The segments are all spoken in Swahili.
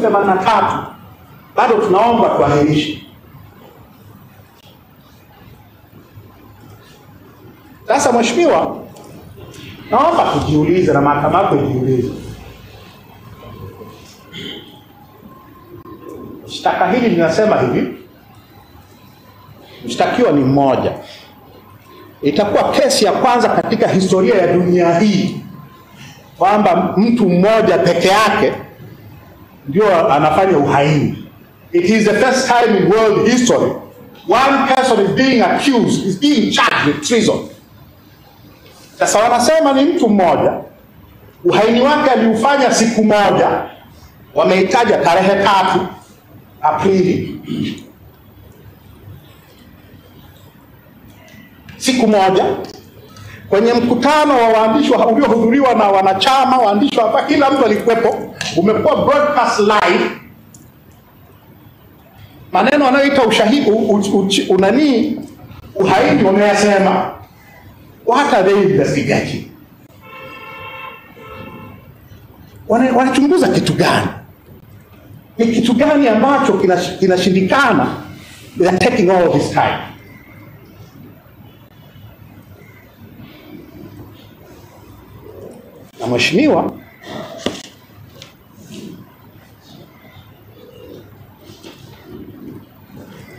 83 bado tunaomba tuahirishe. Sasa mheshimiwa, naomba tujiulize na mahakama yako ijiulize. Shtaka hili linasema hivi, mshtakiwa ni mmoja. Itakuwa kesi ya kwanza katika historia ya dunia hii kwamba mtu mmoja peke yake ndio anafanya uhaini. It is the first time in world history one person is being accused, is being charged with treason. Sasa wanasema ni mtu mmoja, uhaini wake aliufanya siku moja, wameitaja tarehe 3 Aprili. Siku moja kwenye mkutano wa waandishi uliohudhuriwa na wanachama, waandishi hapa, kila mtu alikuwepo, umekuwa broadcast live. Maneno wanayoita ushahidi unani uhaini wameyasema. What are they investigating? Wanachunguza kitu gani? Ni kitu gani ambacho kinashindikana? They are taking all this time. Na mheshimiwa,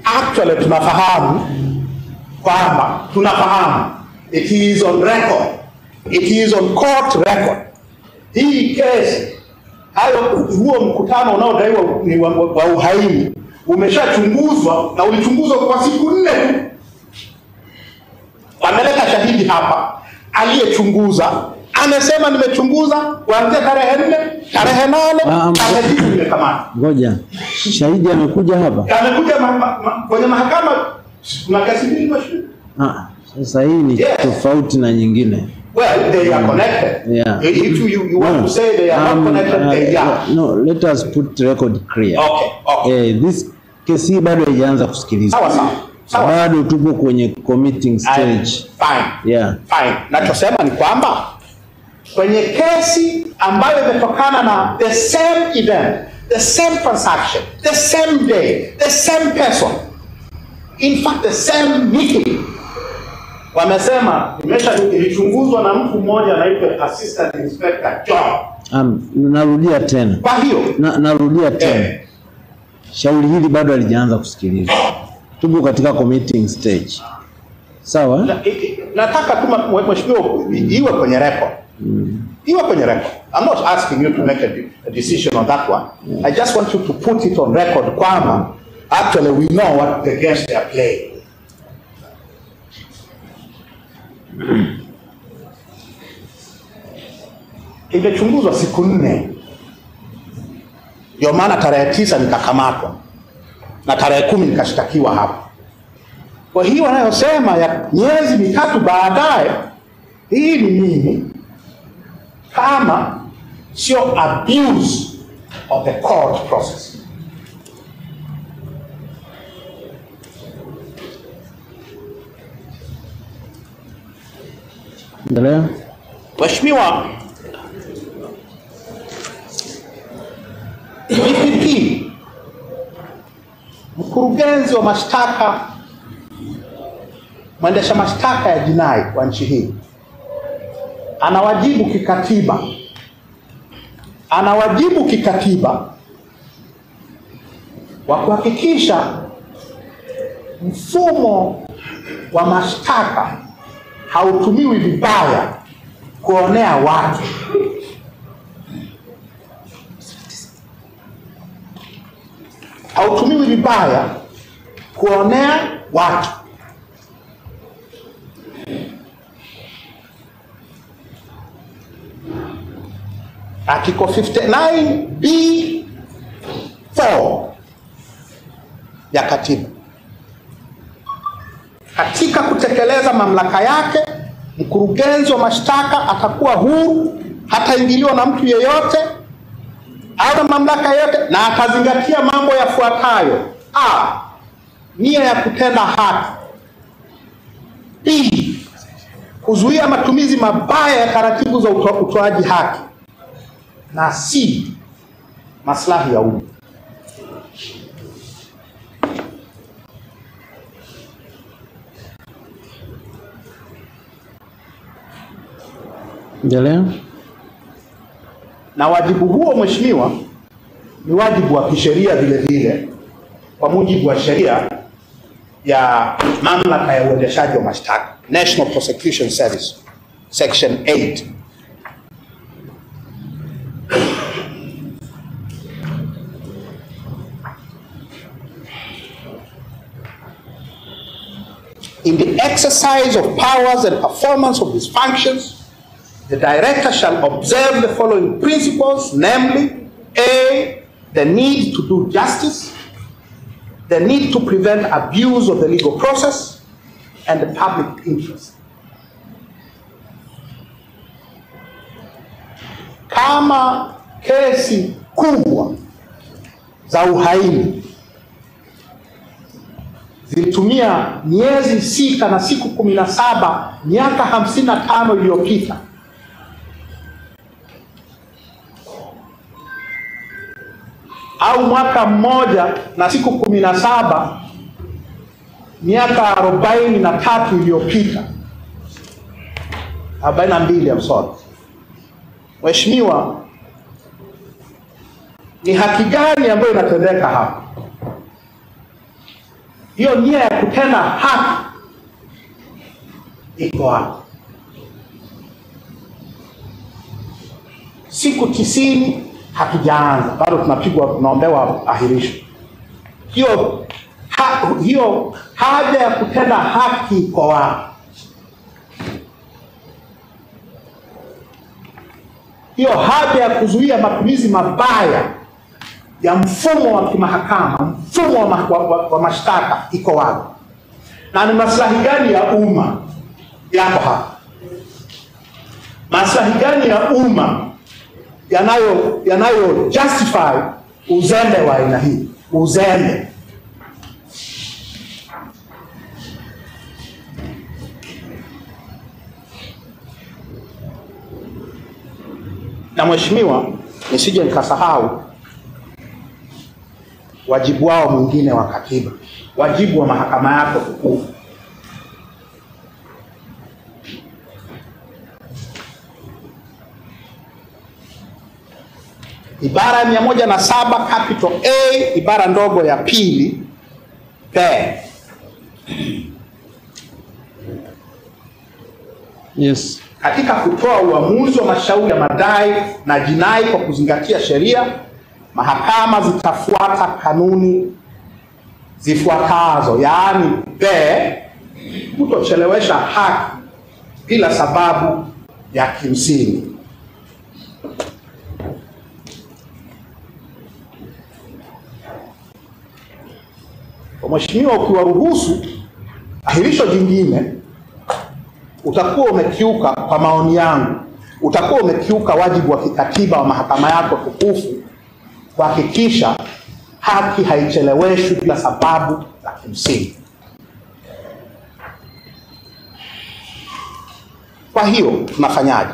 actually tunafahamu kwamba, tunafahamu, it is on record, it is on court record. Hii kesi, hayo huo mkutano unaodaiwa ni wa uhaini umeshachunguzwa na ulichunguzwa kwa siku 4 tu. Wameleta shahidi hapa aliyechunguza, amesema nimechunguza kuanzia tarehe 4, tarehe 8, tarehe 9 nimekamata. Ngoja. Shahidi amekuja hapa? Amekuja kwenye mahakama. Kuna kesi mbili mheshimiwa. Ah, sasa hii ni tofauti na nyingine. Well, they are connected. Yeah. If you want to say they are not connected, they are. No, let us put record clear. Okay, okay. This kesi bado haijaanza kusikilizwa. Sawa sawa. Sawa. Bado tupo kwenye committing stage. Fine. Yeah. Fine. Nachosema ni kwamba kwenye kesi ambayo imetokana na the same event, the same transaction, the same day, the same person, in fact the same meeting, wamesema imeshachunguzwa na mtu mmoja anaitwa Assistant Inspector John. Narudia tena. Kwa hiyo narudia tena. Shauri hili bado halijaanza kusikilizwa. Tupo katika committing stage. Sawa? Nataka tu mheshimiwa iwe kwenye record. Iwe kwenye record. I'm not asking you to make a decision on that one. I just want you to put it on record kwamba actually we know what the games they are playing. Imechunguzwa siku 4. Ndio maana tarehe 9 nikakamatwa na tarehe 10 nikashtakiwa hapa. Kwa hiyo wanayosema ya miezi 3 baadaye, hii ni nini kama sio abuse of the court process? Endelea. Mheshimiwa, DPP, mkurugenzi wa mashtaka, mwendesha mashtaka ya jinai wa nchi hii, ana wajibu kikatiba, ana wajibu kikatiba wa kuhakikisha mfumo wa mashtaka hautumiwi vibaya kuonea watu. Hautumiwi vibaya kuonea watu. Article 59B4 ya katiba. Katika kutekeleza mamlaka yake, mkurugenzi wa mashtaka atakuwa huru, hataingiliwa na mtu yeyote au na mamlaka yote, na atazingatia mambo yafuatayo: A, nia ya kutenda haki; B, kuzuia matumizi mabaya ya taratibu za utoaji haki; na C, maslahi ya umma. Endelea. Na wajibu huo mheshimiwa ni wajibu wa kisheria vile vile kwa mujibu wa sheria ya mamlaka ya uendeshaji wa mashtaka, National Prosecution Service, Section 8. In the exercise of powers and performance of his functions, the director shall observe the following principles, namely, A, the need to do justice, the need to prevent abuse of the legal process, and the public interest. Kama kesi kubwa za uhaini zilitumia miezi 6 na siku 17 miaka 55 iliyopita, au mwaka mmoja na siku 17 miaka 43 iliyopita, 42, I'm sorry. Mheshimiwa, ni haki gani ambayo inatendeka hapa? Hiyo nia ya kutenda haki iko hapa. Siku 90 hatujaanza bado, tunapigwa, tunaombewa ahirisho. Hiyo haja ya kutenda haki iko wapi? Hiyo haja ya kuzuia matumizi mabaya ya mfumo wa kimahakama, mfumo wa mashtaka iko wapi? Na ni maslahi gani ya umma yako hapa? Maslahi gani ya umma yanayo justify uzembe wa aina hii? Uzembe. Na mheshimiwa, nisije nikasahau wajibu wao mwingine wa katiba, wajibu wa mahakama yako tukufu. Ibara ya 107 capital A ibara ndogo ya pili B. Yes. Katika kutoa uamuzi wa mashauri ya madai na jinai kwa kuzingatia sheria, mahakama zitafuata kanuni zifuatazo, yaani B, kutochelewesha haki bila sababu ya kimsingi. Kwa mheshimiwa, ukiwaruhusu ahirisho jingine, utakuwa umekiuka, kwa maoni yangu, utakuwa umekiuka wajibu wa kikatiba wa mahakama yako tukufu kuhakikisha haki haicheleweshwi bila sababu za kimsingi. Kwa hiyo tunafanyaje?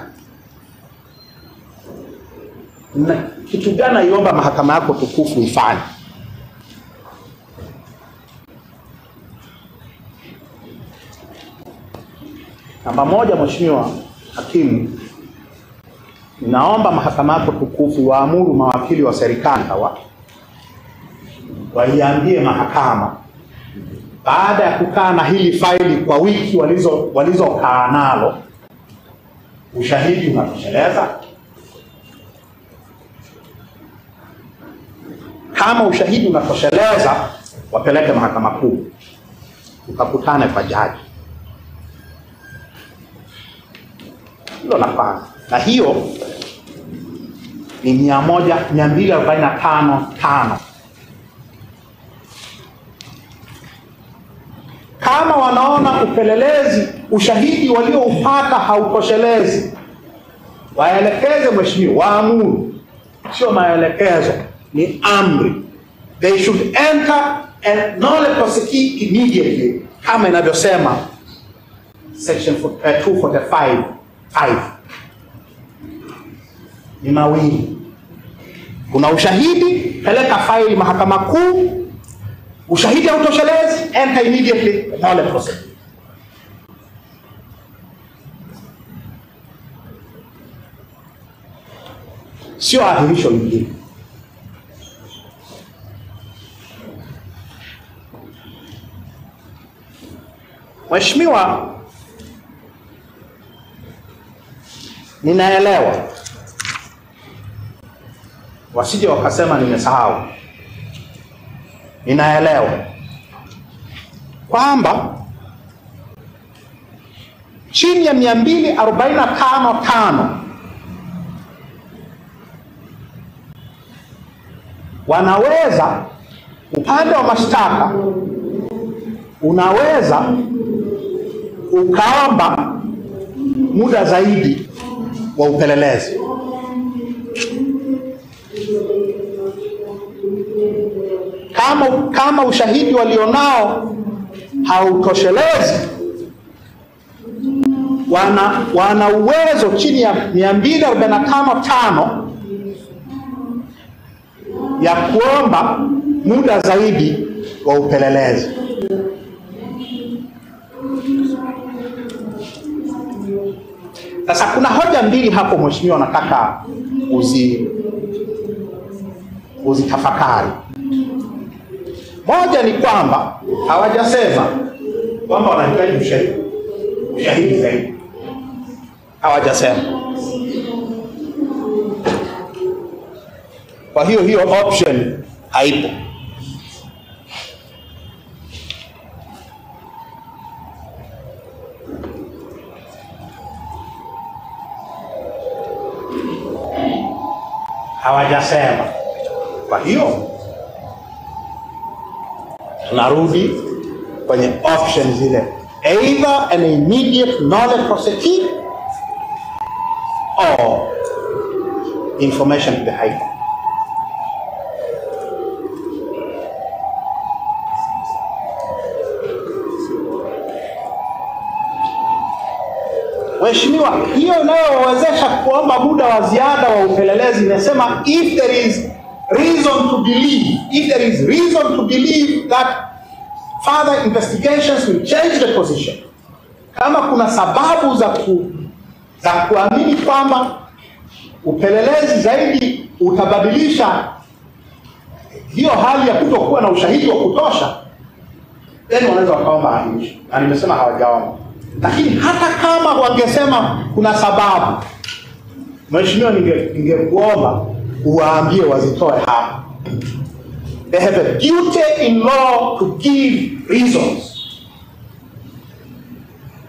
Na kitu gani naiomba mahakama yako tukufu ifanye? Namba moja, Mheshimiwa Hakimu, ninaomba mahakama yako tukufu waamuru mawakili wa serikali hawa waiambie mahakama, baada ya kukaa na hili faili kwa wiki walizokaa nalo, ushahidi unatosheleza? Kama ushahidi unatosheleza, wapeleke mahakama kuu, tukakutane kwa jaji. Hilo la kwanza. Na hiyo ni 245(5). Kama wanaona upelelezi, ushahidi walioupata hautoshelezi, waelekeze mheshimiwa, waamuru. Sio maelekezo, ni amri. They should enter and nolle prosecute immediately, kama inavyosema section 245(5). Ni mawili. Kuna ushahidi, peleka faili mahakama kuu. Ushahidi hautoshelezi, enter immediately, nolle prosecute. sio ahirisho lingine. Mheshimiwa, ninaelewa wasije wakasema nimesahau. Ninaelewa kwamba chini ya 245(5) wanaweza, upande wa mashtaka unaweza ukaomba muda zaidi wa upelelezi. Kama ushahidi walionao hautoshelezi, wana uwezo chini ya 245(5) ya kuomba muda zaidi wa upelelezi. Sasa kuna hoja mbili hapo mheshimiwa, nataka uzitafakari. Moja ni kwamba hawajasema kwamba wanahitaji ushahidi zaidi, hawajasema. Kwa hiyo hiyo option haipo. Hawajasema. Kwa hiyo tunarudi kwenye option zile, either an immediate nolle prosequi or information to the High Court. Mheshimiwa, hiyo inayowezesha kuomba muda wa ziada wa upelelezi inasema if there is reason to believe, if there is reason to believe that further investigations will change the position. Kama kuna sababu za kuamini kwamba upelelezi zaidi utabadilisha hiyo hali ya kutokuwa na ushahidi wa kutosha, then wanaweza wakaomba ahirisho. Na nimesema hawajaomba. Lakini hata kama wangesema kuna sababu, mheshimiwa, ningekuomba uwaambie wazitoe hapa. They have a duty in law to give reasons.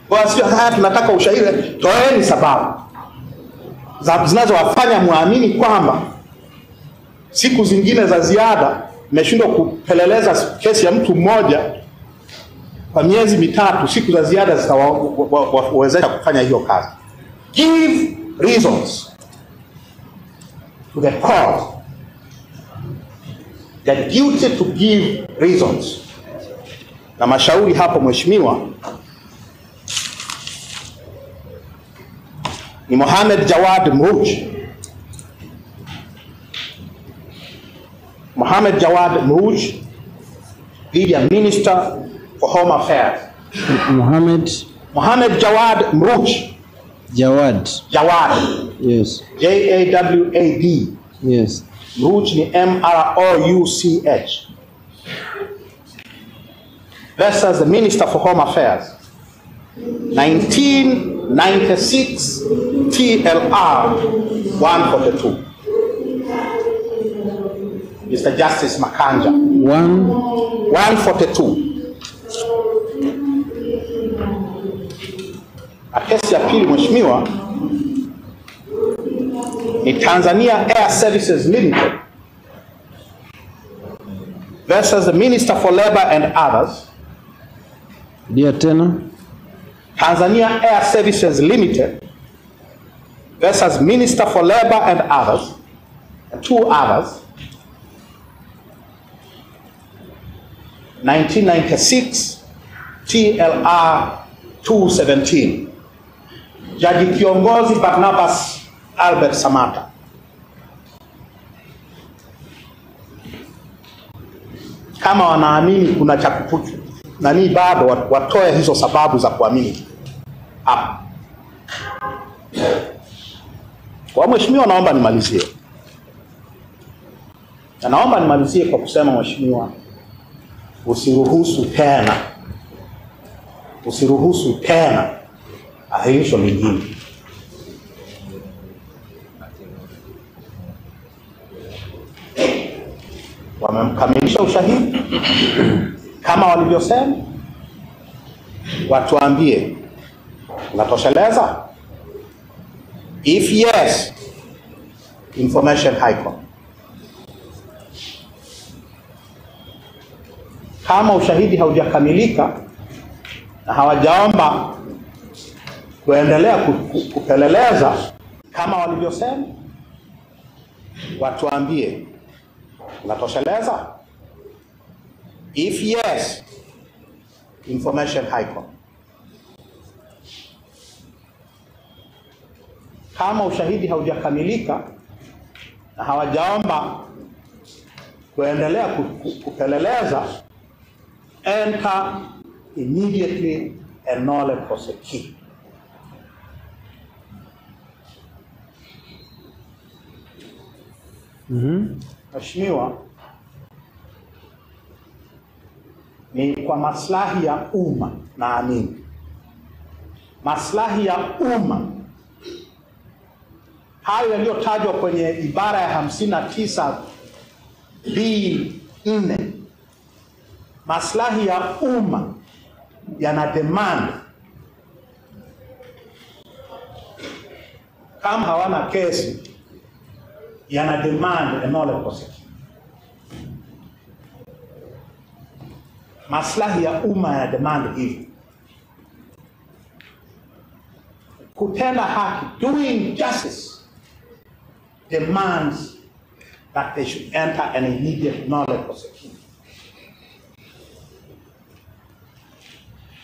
Kwa sio haya tunataka ushahidi, toeni sababu zinazowafanya muamini kwamba siku zingine za ziada mmeshindwa kupeleleza kesi ya mtu mmoja kwa miezi mitatu, siku za ziada zitawawezesha kufanya hiyo kazi. Give reasons to the court. The duty to give reasons. Na mashauri hapo mheshimiwa ni Mohamed Jawad Mruch. Mohamed Jawad Mruch, the Minister for Home Affairs. Mohamed Jawad Mruch. Jawad. Jawad. Yes. J-A-W-A-D. Yes. Mruch ni M-R-O-U-C-H. Versus the Minister for Home Affairs. 1996 TLR 142. Mr. Justice Makanja. 142. Na kesi ya pili mheshimiwa ni Tanzania Air Services Limited versus the Minister for Labor and others. Ndio tena. Tanzania Air Services Limited versus Minister for Labor and others, and two others, 1996 TLR 217. Jaji Kiongozi Barnabas Albert Samata. Kama wanaamini kuna cha kupuchu nani, bado watoe hizo sababu za kuamini hapa. Kwa mheshimiwa, naomba nimalizie. Na naomba nimalizie kwa kusema, mheshimiwa, usiruhusu tena, usiruhusu tena ahirisho lingine. Wamemkamilisha ushahidi kama walivyosema, watuambie unatosheleza. If yes, information high court. Kama ushahidi haujakamilika na hawajaomba kuendelea kupeleleza kama walivyosema, watuambie unatosheleza. If yes, information high court. Kama ushahidi haujakamilika na hawajaomba kuendelea kupeleleza, enter immediately and nolle prosequi. Mheshimiwa, ni kwa maslahi ya umma, naamini maslahi ya umma hayo yaliyotajwa kwenye ibara ya 59B4, maslahi ya umma yana demand, kama hawana kesi, yana demand nolle prosequi. Maslahi ya umma yana demand hivi. Kutenda haki, doing justice, demands that they should enter an immediate nolle prosequi.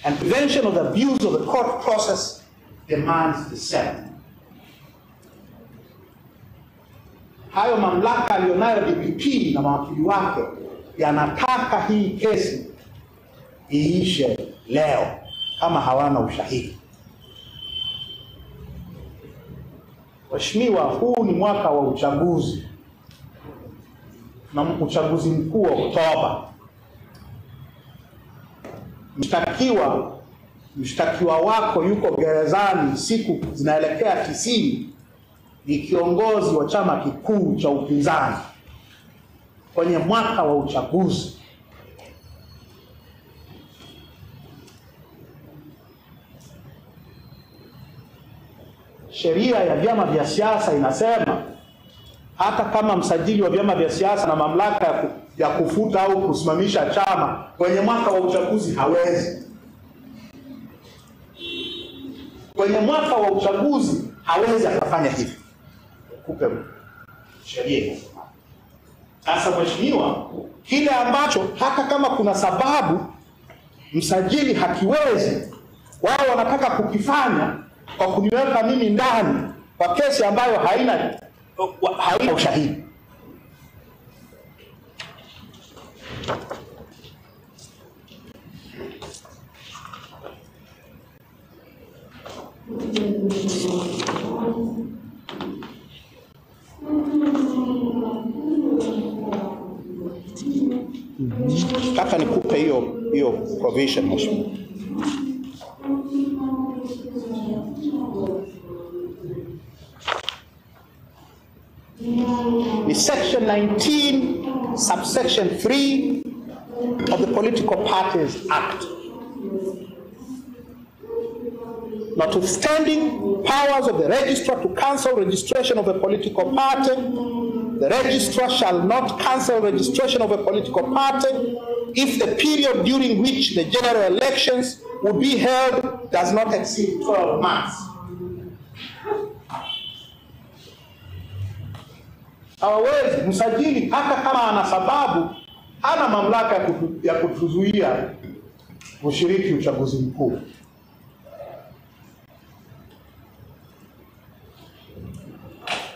And prevention of the abuse of the court process demands the same. Hayo mamlaka aliyonayo DPP na mawakili wake yanataka hii kesi iishe leo kama hawana ushahidi. Mheshimiwa, huu ni mwaka wa uchaguzi na uchaguzi mkuu wa Oktoba. Mshtakiwa wako yuko gerezani siku zinaelekea 90, ni kiongozi wa chama kikuu cha upinzani kwenye mwaka wa uchaguzi. Sheria ya vyama vya siasa inasema hata kama msajili wa vyama vya siasa na mamlaka ya kufuta au kusimamisha chama kwenye mwaka wa uchaguzi hawezi. Kwenye mwaka wa uchaguzi hawezi akafanya hivi. Kupe sheria inasema. Sasa mheshimiwa, kile ambacho hata kama kuna sababu msajili hakiwezi, wao wanataka kukifanya kwa kuniweka mimi ndani kwa kesi ambayo haina ushahidi. Nataka nikupe hiyo provision mheshimiwa. Ni section 19 subsection 3 of the Political Parties Act. Notwithstanding powers of the registrar to cancel registration of a political party, the registrar shall not cancel registration of a political party if the period during which the general elections would be held does not exceed 12 months. Hawawezi msajili, hata kama ana sababu, hana mamlaka ya kutuzuia kushiriki uchaguzi mkuu.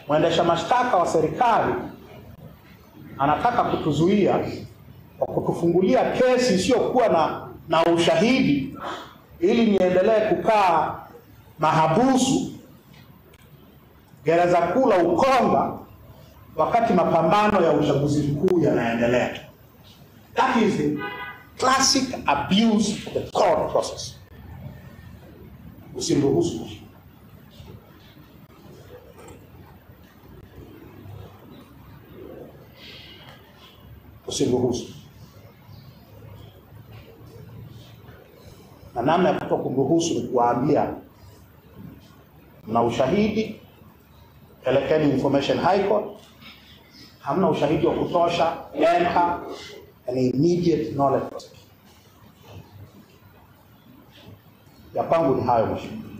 Mwendesha mashtaka wa serikali anataka kutuzuia kwa kutufungulia kesi isiyokuwa na ushahidi ili niendelee kukaa mahabusu gereza kuu la Ukonga wakati mapambano ya uchaguzi mkuu yanaendelea. That is the classic abuse of the court process. Usimruhusu. Usimruhusu. Na namna ya kutokumruhusu ni kuwaambia mna ushahidi, pelekeni information High Court. Hamna ushahidi wa kutosha, enter an immediate nolle prosequi. Ya kwangu ni hayo, mheshimiwa.